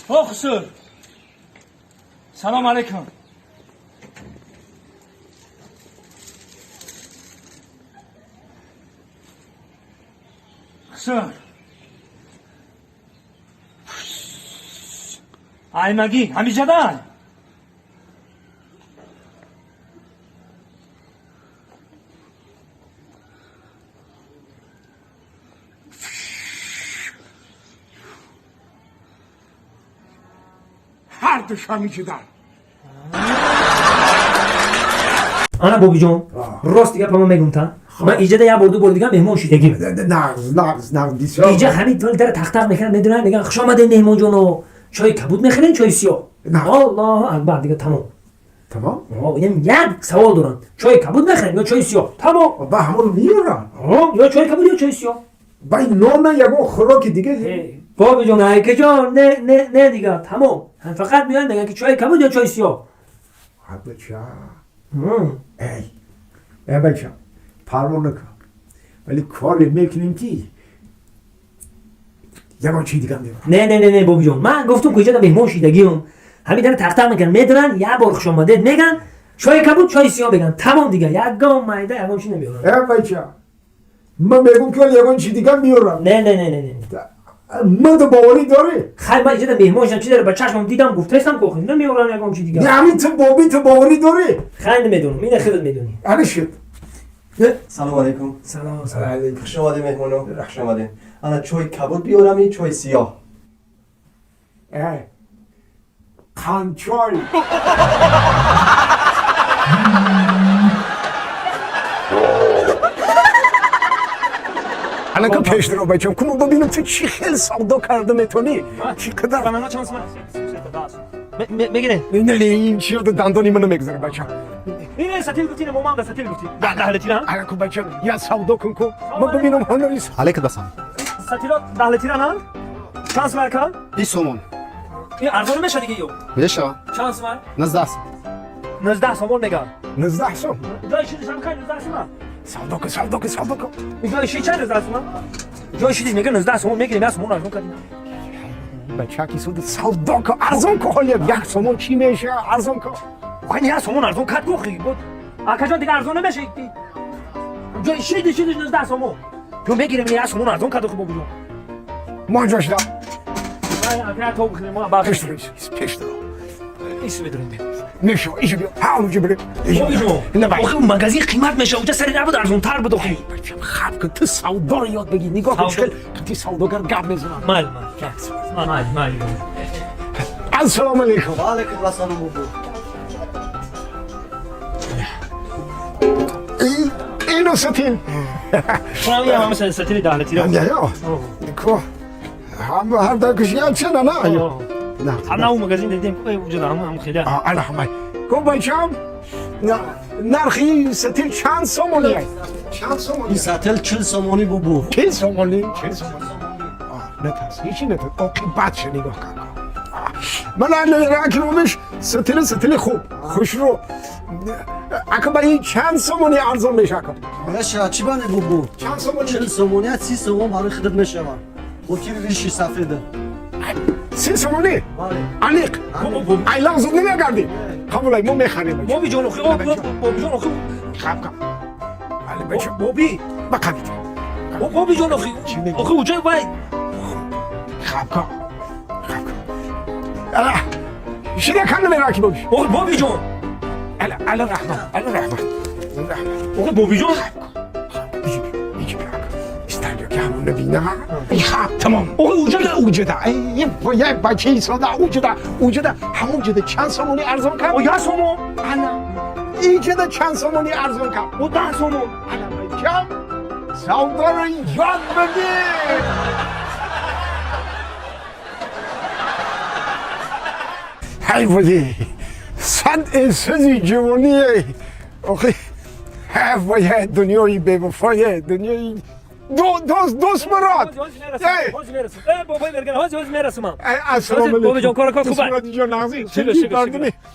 О, хусур. Салом алейкум. Хусур. Аймагӣ ҳамиҷадан. Ҳар душ ҳамиҷадан. Ана, бобиҷон, рост гапа ман мегум та. Ман иҷада як бор, ду бор дига меҳмон шидагим. Нағз, нағз, нағз, бисёр. Иҷа ҳамин тол дара тақтақ мекунанд, медонанд, мегӯянд: «Хуш омадед, меҳмонҷоно, чои кабуд мехӯрем, чои сиёҳ?» Аллоҳу акбар, дига тамом. Тамом. Як савол доранд: чои кабуд мехӯрем ё чои сиёҳ? Тамом. Ба ҳамон меёрам. Ё чои кабуд, ё чои сиёҳ. Ба нона ягон хӯроки дига? Бобиҷон, айкаҷон, не, не, не, дига тамом. Фақат меоянд, мегӯянд ки чои кабуд ё чои сиёҳ. Бача, эй, э бача, парво накун, вале коре мекунем, ки ягон чизи дига меёрам. Не, не, не, не, бобиҷон, ман гуфтум, ки иҷода меҳмон шидагиам. Ҳамин дара тақтақ мекунанд, медонанд, як бор хушомадед меган, чои кабуд, чои сиёҳ меган, тамом. Дига ягон майда, ягон чи намеёранд. Э бача, ман мегум, ки вале ягон чи дига меёрам. Не, не, не, не, не. Ман ту боварӣ дорӣ? Хай, ман иҷода меҳмон шидам, чи дара ба чашмам дидам, гуфтаистам, ки охи намеёрам ягон чи дига. Не, ҳамин ту боби, ту боварӣ дорӣ? Хай, намедонам, ина худат медонӣ. Ана шуд. Салом алейкум. Салом, салом. Хуш омадед, меҳмоно, хуш омадед. Ана, чой кабуд биёрами, чой сиёҳ? Э, қандчой. Алака, пеш диро, бачам, куну бибинам, ту чӣ хел савдо карда метавонӣ, чӣ қадар. Мегирен. Не, ин чи дандони мана мегузара, бачам. Ина сатил гуфти, момам да сатил гуфти. Даҳлетира. Алаку, бачам, я савдо кун, ку ма бибинам ҳунари. Алейкум ассалом. Сатило даҳлетира нан? Чанд сумар кан? 20 сомон. Ин арзон меша дига ё? Меша. Чанд сумар? 19. 19 сомон мегам. 19 сом. Ҷои шидиш ҳам кай 19 сомон. Савдо кун, савдо кун, савдо кун. Ҷои шид чанд 19 сомон? Ҷои шидиш мега 19 сомон мегирем, як сомон арзон кардем. Бачаки суд, савдо кун, арзон кун, ҳоли 1 сомон чӣ меша, арзон кун. Охи, як сомон арзон кард гухи. Акаҷон, дига арзон намеша. Ҷои шидиш 19 сомон. Ё мегирем, як сомон арзон кард охи, бобиҷон. Ман ҷошда. Ака, то бихӯрем, ма Пеш диро, пеш диро. Ис медорем. Меша, иша биё, ҳа, онҷо бирем. Бобиҷон. Охи, магазин қимат меша, уҷа сари набуд, арзонтар буд охи. Бачам, хаб кун, ту савдоро ёд бигир, нигоҳ кун, чӣ хел ти савдогар гап мезанад. Майли, майли, майли, майли. Ассалому алейкум. Ва алейкум ассалом, бобо. Ино сатил. Ҳам сатили даҳлетира. Ко ҳам ҳар дар кушиям чена на? Ҳам на, магазин дидем, уҷа ҳам ҳам хеле. Ана ҳамай. Ко, бачам, нархи сатил чанд сомонӣ? Чанд сомонӣ? Ин сатил 40 сомонӣ, бобо. 40 сомонӣ, 40 сомонӣ. Натарс, ҳечи натарс. Оқибатша нигоҳ кун. Ман акномиш сатили, сатили хуб, хушрӯ. Ака, ба ин чанд сомонӣ арзон меша, ака? Меша, чӣ бане, бобо? Чанд сомонӣ? 40 сомонӣ, 30 сомон барои худат мешавад. Хотири риши сафеда. 30 сомонӣ? Бале. Аниқ? Айлақ зуд намегардӣ? Қабулай, мо мехарем. Бобиҷон, охи, бобиҷон, охи. Хаб кам. Али, бача. Боби. Ба қабит. Бобиҷон, охи. Охи, уҷа вай. Хаб кам. Хаб кам. Шида кан намераки, боби. Охи, бобиҷон. Ала, ала раҳмат, ала раҳмат. Охи, бобиҷон. Исталё ки ҳамон набина. Хаб, тамом. Охи, уҷа. Уҷада. Як бачаи сода уҷада, уҷада, ҳамон ҷода чанд сомонӣ арзон кард? О, 1 сомон. Ана. Иҷада чанд сомонӣ арзон кард? О, 10 сомон. Ана, бачам, савдоро ёд бигир. Ҳай води, сад эҳсоси ҷавоние. Охи, ҳай вой, дунёи бевафое, дунёи дӯст мурод. Бобои мерасумам. Ассалому алейкум. Бобиҷон, кор кор хуб. Дӯст Муродиҷон, нағзи? Шукр, шукр,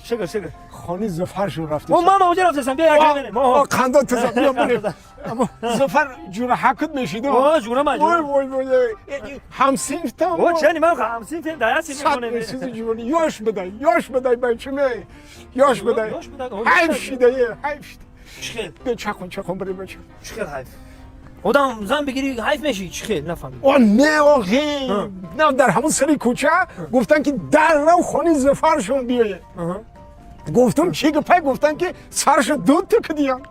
шукр, шукр. хони Зуфаршон рафтем. О, ман онҷо рафтасам, бия як мерем. Қандо туза, бия бирем. Зуфар ҷураҳакут мешид. О, ҷура ман. Вой, вой, вой, ҳамсинфтам. О, чани ман ҳамсинфтем, дар як синф мехонем. Сад ҷувони, ёш бидай, ёш бидай, бачаме, ёш бидай. Ҳайф шидае, ҳайф шида. Чӣ хел? Бия чақон, чақон бирем, бача. Чӣ хел ҳайф? Одам зан бигирӣ ҳайф мешӣ, чӣ хел нафаҳмидам. О, не, охи. На, дар ҳамон сари кӯча гуфтан ки дар рав хони Зуфаршон биёед. Гуфтам чӣ гапай, гуфтан ки саршо дуд ту кидиян.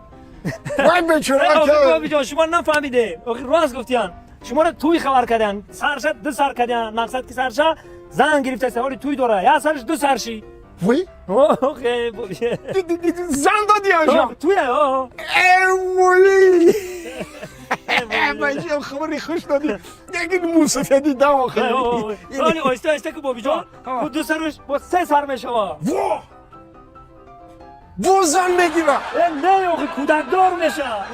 Вай бечора. Бобиҷон, шумо нафаҳмидем. Охи рост гуфтиян. Шуморо туй хабар кардян. Сарша ду сар кардян. Мақсад ки сарша зан гирифтаст, ҳоли туй дора. Я сарш ду сар шид. Вой? Охе, бобиҷон. Зан додияншо. Туя, о. Э, вой. Бача, хабари хуш додӣ. Якин мусафеди да охи. Оли оҳиста оҳиста ки бобиҷон, бу ду сарш бо се сар мешава. Во! Бо зан мегира. Э, не, охи кӯдакдор меша.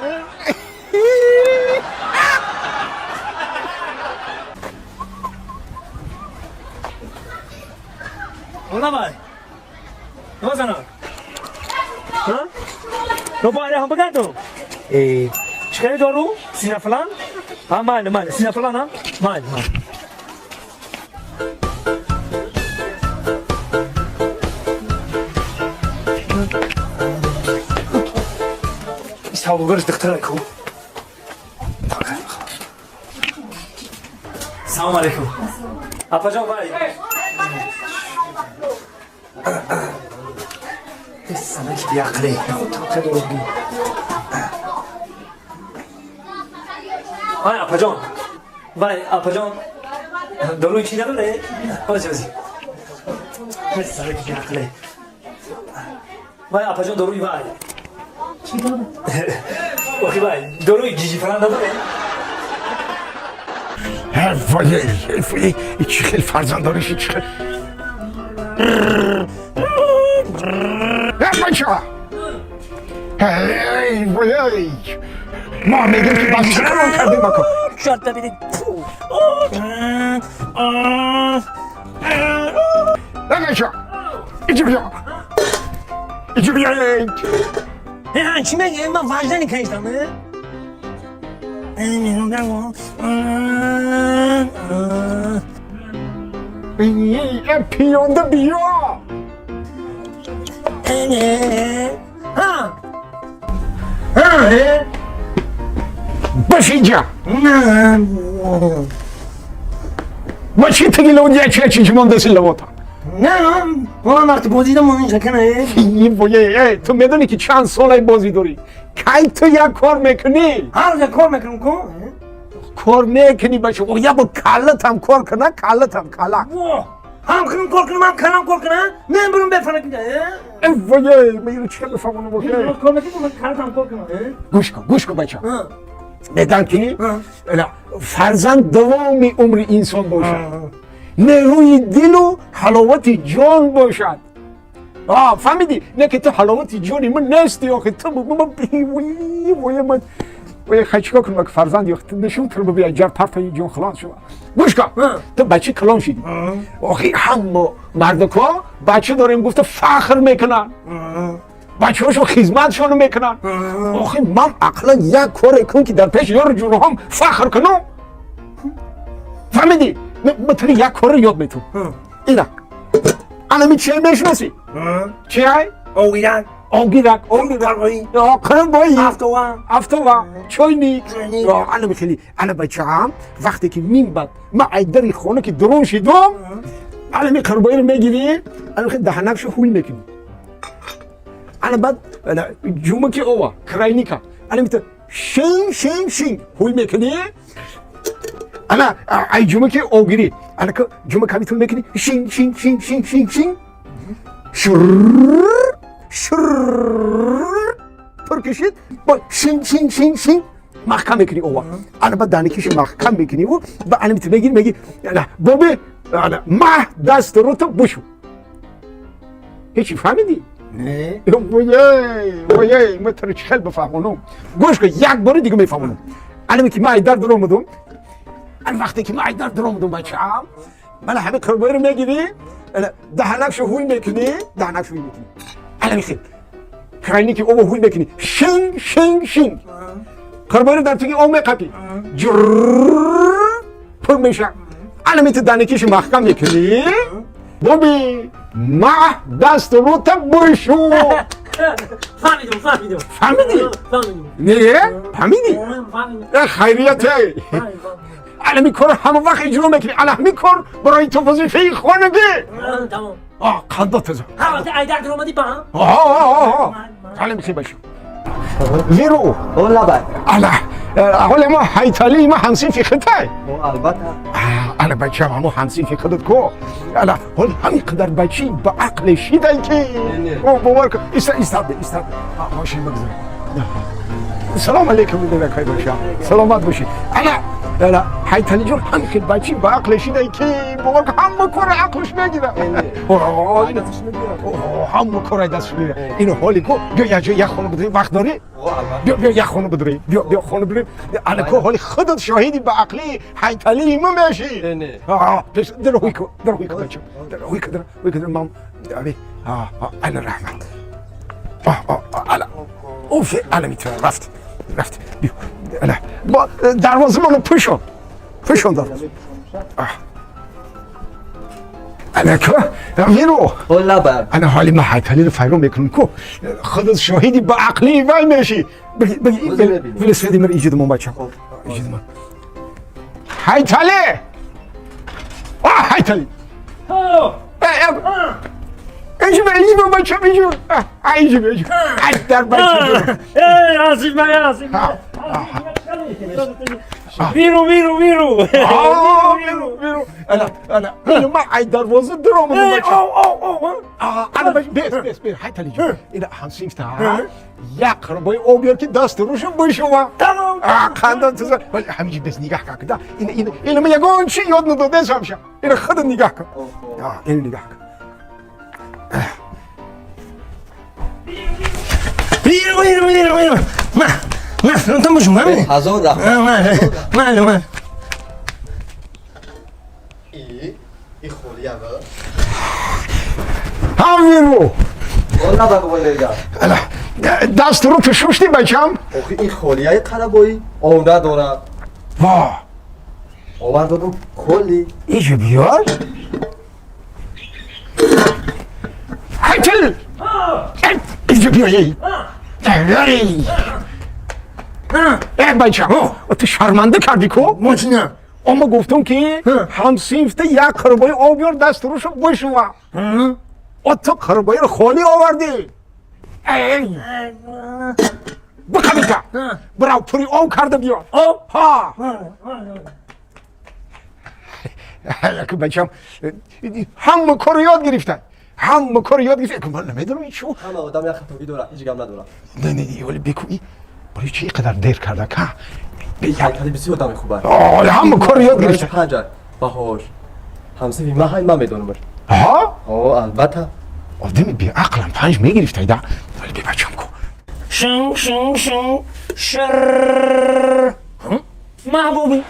Оламай. Нозанак. Ҳа? Ну бо ҳам бигардум. Э, чӣ хеле дору? Синафлан? Ҳа, майли, майли. Синафлан, ҳа? Майли, майли. Савдогарш духтара ку. Салом алейкум. Апаҷон, вай. Санаки биақле. Худ дурӯғгӣ. Вай, апаҷон. Вай, апаҷон. Доруи чӣ надоре? Ози, ози. Санаки биақле. Вай, апаҷон, доруи вай. Чӣ дору? Охи вай, доруи ҷиҷифалан надоре? Вой, чӣ хел фарзанддориши, чӣ хел. Бача! Эй, вой! Мо мегем ки бача калон кардем ака. Чорт бибинед. Бача! Иҷи бия. Иҷи бия. Э, чӣ мегӣ? Ман ваҷдани каштам. Э, пиёнда биё. Ҳа. Ҳа, э? Баш инҷа. Ба чӣ таги лаводи ча чи мондаси лавота? Не, ман вақти бозида мон инҷа кана. Вой, э, ту медонӣ ки чанд солай бозӣ дорӣ? Кай ту як кор мекунӣ? Ҳар рӯз кор мекунам ку? Кор мекунӣ, бача. Як бор каллатам кор кана, каллатам калла. Ҳам кунам кор кунам, ҳам каллам кор кунам. Мен бурум бефана кида. Э, вой, ман инро чӣ бифаҳмонам охи? Кор мекунам, каллатам кор кунам. Гӯш кун, гӯш кун, бача. Мегӯянд ки фарзанд давоми умри инсон бошад, нерӯи дилу ҳаловати ҷон бошад. Фаҳмидӣ? Не ки ту ҳаловати ҷони ман нести охи, ту вой, хай чикор кунам ки фарзанд охи, ту нишон кунам, бия ҷар партаи ҷон хилон шава. Гӯш кун, ту бачаи калон шидӣ. Охи ҳама мардакҳо бача дорем гуфта фахр мекунанд. Бачаҳошон хизматшонро мекунанд. Охи ман ақлан як коре кун ки дар пеши ёру ҷураҳом фахр кунам. Фаҳмидӣ? Ман туро як корро ёд метавам. Ина. Анами чия мешиносӣ? Чиай? Огирак. Огирак, огирак. Қурбои. Автова. Автова, чойник. Анами хеле, ана бачаам, вақте ки минбаъд ман ай дари хона ки дурун шидум, анами қурбоиро мегирӣ, ана хеле даҳанакшо ҳуй мекунӣ. Ана баъд ҷумаки ова, крайника. Ана мита шин шин шин ҳуй мекунӣ. Ана ай ҷумаки огирӣ. Ана ҷумак ҳамитун мекунӣ шин шин шин шин шин шин. Шур шур пур кашид, бо шин шин шин шин маҳкам мекунӣ ова. Ана баъд даҳникиши маҳкам мекунӣ ва ана мита мегирӣ, мегӣ боби, ана маҳ дасту рӯто бушу. Ҳечи фаҳмидӣ? Не. Вой, вой, ман туро чӣ хел бифаҳмонам? Гӯш кун, як бори дига мефаҳмонам. Анаме ки ман айдар дуромадум, ан вақте ки ман айдар дуромадум, бачаам, мана ҳама қурбоиро мегирӣ, даҳанакшо ҳуй мекунӣ, даҳанакшо ҳуй мекунӣ. Ала михел крайники обо ҳуй мекунӣ, шинг шинг шинг, қурбониро дар туги об меқапӣ, ҷурр пур меша. Ала мету даникиши маҳкам мекунӣ, боби маҳ дасту рута бушу. Фаҳмидум, фаҳмидум. Фаҳмидӣ? Фаҳмидум. Не, фаҳмидӣ? Фаҳмидум. Хайрияте. Ала ми кор ҳама вақт иҷро мекунӣ. Ала ҳамин кор барои ту вазифаи хонагӣ. Тамом. Қандо теза. Ҳар вақте айдар даромадӣ ба ала михи башу виру. О, лабай. Ала ҳоле мо ҳайталии ма ҳамсинфи хитай. О, албатта. Ала бачам, ҳамо ҳамсинфи худат ко. Ала ҳол ҳамин қадар бачи ба ақле шидай ки бовар кун. Иста, истаде, истаде, мошин бигзар. Салом алейкум, доракай бачам, саломат бошӣ. Ала ала ҳайталиҷон ҳамин хел бачи ба ақле шидай ки бовар кун, ҳама кора ақлш мегира, ҳама кора дастш мегира. Ино ҳоли ко биё як ҷо як хона бидорем, вақт дорӣ? Биё, биё як хона бидорем, биё, биё хона бидорем. Ала ко ҳоли худат шоҳиди ба ақли ҳайталии ма мешӣ. Пеш дарҳуй ко, дарҳуй ко, бачам, дарҳуй ко, дарҳуй ко, мам ала раҳмат. Ала уф, ала метавонам, рафт, рафт. Биё, ала бо дарвозамонро пӯшон, пӯшон дарвоза. Ала ко виро. О, лабай. Ана ҳоли ман ҳайталиро файрон мекунам ку, худат шоҳиди ба ақлии вай мешӣ. Велосипеди ман иҷидмон, бачам, иҷидмон. Ҳайтали, ҳайтали, иҷиб, иҷиб, бачам, иҷиб, иҷиб, иҷиб, дар бача. Азим, азим. Виру, виру, виру. Виру, виру. Ана, ана, ман ай дарвоза даромадам, бачам. Ана, бес, бес, бес, ҳайтали ҷон, ина ҳамсинфта як қурбои об биёр ки дасту рӯшам бишува. Тамом. Қандан туза ҳамиҷи бес нигаҳ кун. Да ина, ина, ина ман ягон чи ёд надодесам ша. Ина худат нигаҳ кун, ина нигаҳ кун. Виру, виру, виру, виру. Ма, ма, там бошум, ма. Ҳазор раҳмат. Ма, ма, ма. И холиява. Ҳам виру. О, лабай, бобои мерган. Дасту рӯ шушти, бачам? Охи, ин холияи қарабоӣ ов надорад. Во. Овар додум холи. Иҷо биёр. Ҳайтал, иҷо биё, эй эй бачам, ту шарманда кардӣ ку. Мошина. Ома гуфтум ки ҳамсинфта як қурбои об биёр, дасту рӯшо бишува, о ту қурбоиро холӣ овардӣ. Эй, бикабика, бирав, пури об карда биёр. Об? Ҳа. Бачам ҳама корро ёд гирифта, ҳама корро ёд гирифта. Ман намедонам ин чӣ. Ҳама одам як хатогӣ дорад, ҳеҷ гап надорад. Не, не, не, вале бекӯ, барои чӣ қадар дер карда ка? Ҳайтали бисёр одами хуб аст. Ҳама корро ёд гирифта. Панҷа баҳош ҳамсинфи ман ҳай, ман медонамаш. Ҳа. О, албатта. Одами беақлам панҷ мегирифта да, вале бебачам ку. Шин, шин, шин, шр. Маҳбуби.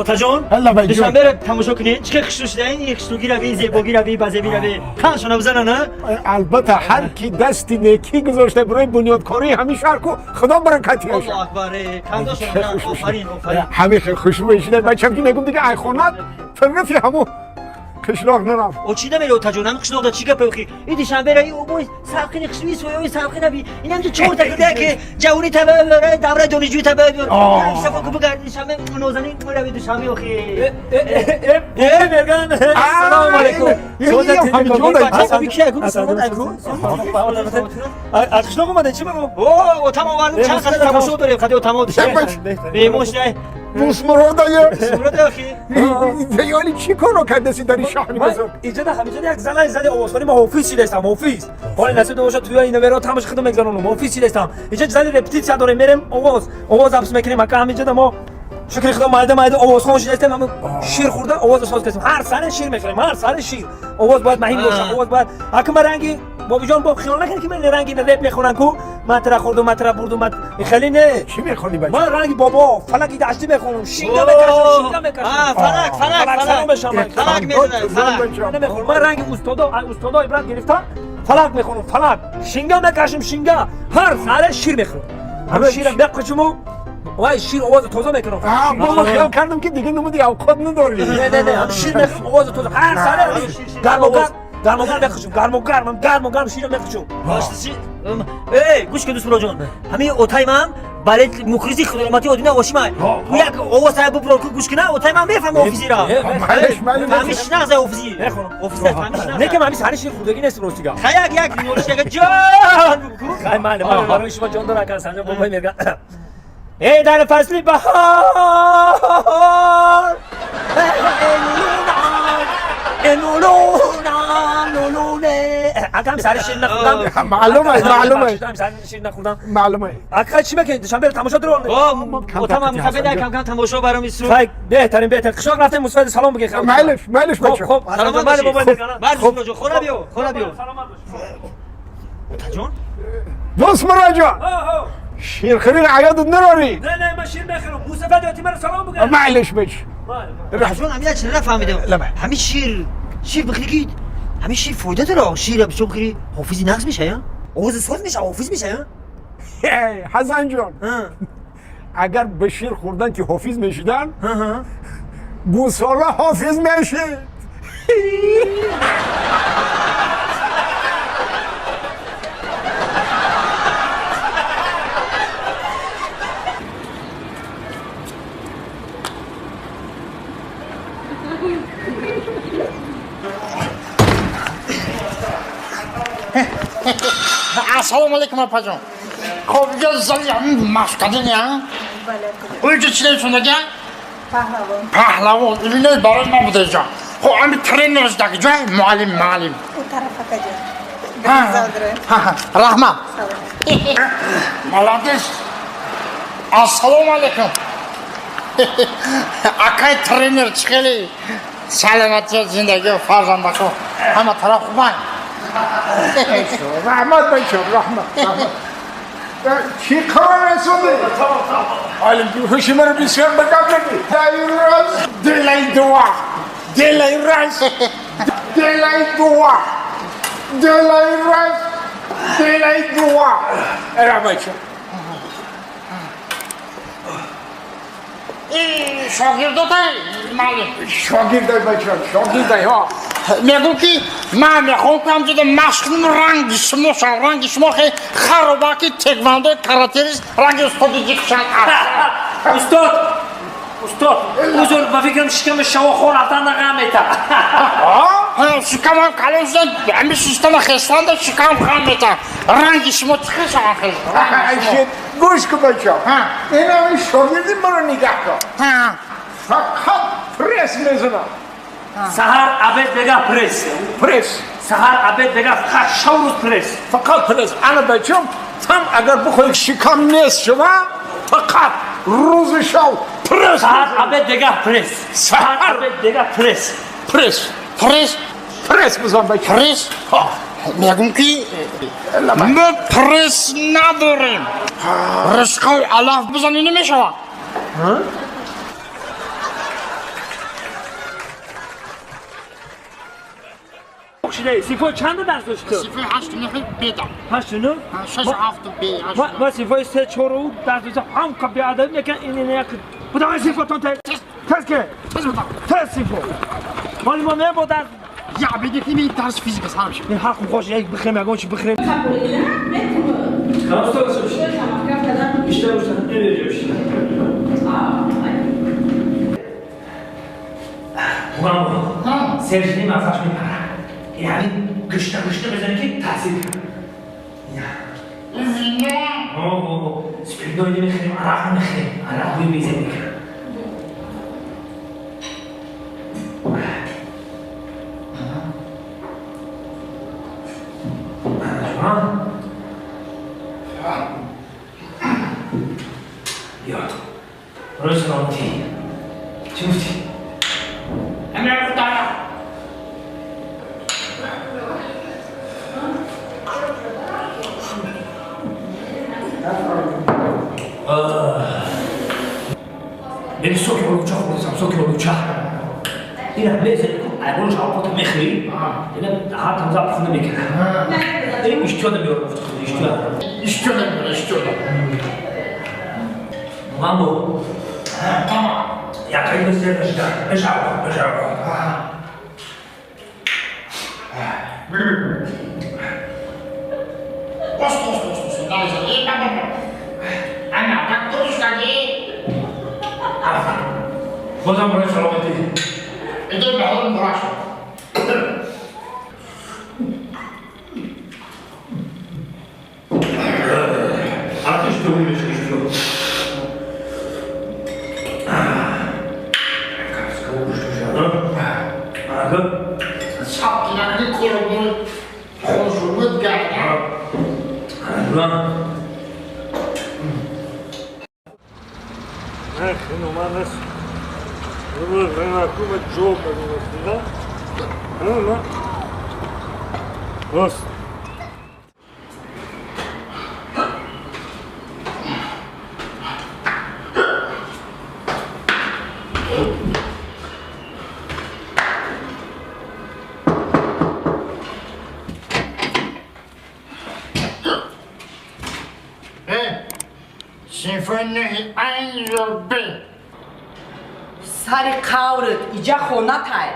Отаҷон, душанберо тамошо кунед, чӣ хел хушрӯ шудаин, ин хушрӯгӣ рави, зебогӣ рави, базебӣ рави, қандшона бизанана. Албатта, ҳар ки дасти некӣ гузошта барои бунёдкории ҳамин шаҳр ку, худо баракатиаш. Аллоҳу акбар, қандошона, офарин, офарин. Ҳамин хел хушрӯ шуда, бачам, ки мегум дига айхонат тарафи ҳамун қишлоқ нарафт. О, чӣ намери, отаҷон, ҳамин қишлоқда чӣ гапе охи? И душанбера и обои салқини хушрӯи сояи салқина би, инамҷо чорта кида ки ҷавони таба давраи донишҷӯи таба биёр сафо ку бигарди, душанбе нозанин рави душанбе охи. Мерган, салому алейкум. Аз қишлоқ омаде, чӣ баго? О, отам овардим, чанд қадр тамошо дорем, қади отам меҳмон шудай. Бусмуродае. Бусмуродае охи. Яъне чӣ корро кардаси дар ин шаҳри бузург? Иҷода ҳамиҷода як занай зади овозхонӣ, ма ҳофиз шидаистам, ҳофиз. Ҳоли насиб бошад, туя ина веро тамаш хидм мегзаронам, ҳофиз шидаистам. Иҷа зали репетитсия дорем, мерем овоз запис мекунем. Ака, ҳамиҷода мо, шукри худо, майда майда овозхон шидаистем, ҳама шир хӯрда овозро соз кардем. Ҳар саре шир мехӯрем, ҳар саре шир. Овоз бояд маҳин бошад, овоз бояд ака ма ранги бобиҷон бо хиёл накунед ки ман ранги реп мехонам ку ман тра хӯрдум ман тра бурдум ман хеле не. Чӣ мехонӣ бача? Ман ранги бобо фалаки дашти мехонам шинга мекашам шинга мекашам. Фалак фалак фалак фалак. Фалак мезанад фалак. Намехонам ман ранги устода устода ибрат гирифта фалак мехонам фалак шинга мекашам шинга ҳар саҳар шир мехӯрам. Ҳар шира мекашаму вай шир овози тоза мекунам. Бобо хиёл кардам ки дига намуди авқот надорӣ. Не не не ҳам шир мехӯрам овози тоза ҳар саҳар гармо гарм гармо гарм мехӯрам гармо гарм гармо гарм шир мехӯрам. Эй, гӯш кун дӯст муроҷон. Ҳамин отай ман балет мухлиси худорамати одина ошимай. Як овоз тай бубро ку гӯш куна, отай ман мефаҳма офизира. Фаҳмиш нағза офизи. Офиза фаҳмиш нағза. Не ки ман ҳамин шир хӯрдагӣ нест ростига. Хай як як нолиш як ҷон буку. Хай ман ман барои шумо ҷон дорам кан санҷон бобои меган. Эй дар фасли баҳор акам сари шир нахӯрдам. Маълум аст, маълум аст. Сари шир нахӯрдам. Маълум аст. Ака чӣ мекунед? Душанбе тамошо дурон. Отам мухаббат кам кам тамошо барам ису. Хай беҳтарин беҳтарин. Қишоқ рафтем мусфади салом бигир. Майлиш, майлиш бача. Хоб, Саломат бале бобои бошед. меган. Бар дӯст муроҷон, хона биё, хона биё. Саломат бош. Отаҷон? Дӯст муроҷон, ширхӯрӣ аёдат нарорӣ. Не не ман шир мехӯрам. Мусафад ёти маро салом бигир. Майлиш бача. Отаҷон, ҳамин як чиз нафаҳмидам. Ҳамин шир, шир бихӯрӣ ки ҳамин шир фоида дора. Шир бисёр бихӯрӣ ҳофизи нағз меша, я? Овози соз меша, ҳофиз меша, я? Ҳасан ҷон, агар ба шир хӯрдан ки ҳофиз мешидан, гӯсола ҳофиз мешид. Ассалому алайкум апаҷон. Хоб иҷо зали ҳамин машқадин я? Уҷо чӣ шунага? Паҳлавон. Паҳлавон. Илиной барои ман буда иҷо. Хоб ҳами тренерш даг ҷой муаллим муаллим. У тарафа каҷа. Раҳмат. Молодец. Ассалому алайкум. Акай тренер чӣ хеле саломатӣ зиндагӣ фарзандако ҳама тараф хубанд. Раҳмат бача, раҳмат, раҳмат. Чӣ қарор расонди? Олим ҳуши маро бисёр ба гап задӣ. Дай раз, делай два, делай раз, делай два, делай раз, делай два. Ра бача. Шогирдотай муаллим. Шогирдай бача, шогирдай ҳо. Мегӯм ки ман мехоҳам ки ҳамҷода машқ кунам ранги шумо шав ранги шумо хеле харобаки теквандои каратерист ранги устоди ҷикшан. Устод, устод, узр ба фикрам шиками шавохор рафтан нағам мета. Шикамам калон шудан ҳами система хестанда шикам хам мета. Ранги шумо чӣ хел шаван хел? Гӯш кун бача. Ин ҳами шогирди маро нигаҳ кун. Фақат пресс мезанам. Саҳар обед бега пресс. Пресс. Саҳар обед бега фақат шав рӯз пресс. Фақат пресс. Ана бачам, там агар бихоҳӣ шикам нест шава, фақат рӯзи шав пресс. Саҳар обед бега пресс. Саҳар обед бега пресс. Пресс. Пресс. Пресс бизан бача. Пресс. Мегӯм ки мо пресс надорем. Ришқаи алаф бизанӣ намешавад. Шидай, сифо чанд дарс дошт ту? Сифои 8 9 беда. 8 9? 6 7 б. Ма сифои 3 4 дарс дошт ҳам ка беадаб мекан ин ин як. Будам сифотон тез. Тез ке. Тез будам. Тез сифо. Мали мо не бо дарс. Я беди ки ми дарс физика сар шид. Ин ҳақ хош як бихрем ягон чи бихрем. Бугам. Сержни мазаш мепара. یعنی گشته گشته بزنی که تاثیر کنه. اوه سپیدوی نمیخریم عرق نمیخریم عرق بوی میزه میکنه. یا برای سلامتی چی گفتی؟ Бери соки олуча хӯрдам, соки олуча. Ина мезани ку айбонш авқото мехӯрӣ, ина ҳар тамза пухна мекунад. Ин иштиё намеёрам гуфти худ, иштиё. Иштиё намеёрам, иштиё. Мамо. Якай бисер нашида. Бешав, бешав. Ост, ост, ост, ост. Дай, эй, баба. Ана, так дурус кардӣ? Бозам барои саломатӣ. Иди ба ҳол мураш. Аллакай иштиё меши, иштиё. Сабти накунӣ кору хоншурбуд гарда. Синфои нӯҳи айн ё б? Сари қаврат, иҷа хонатай.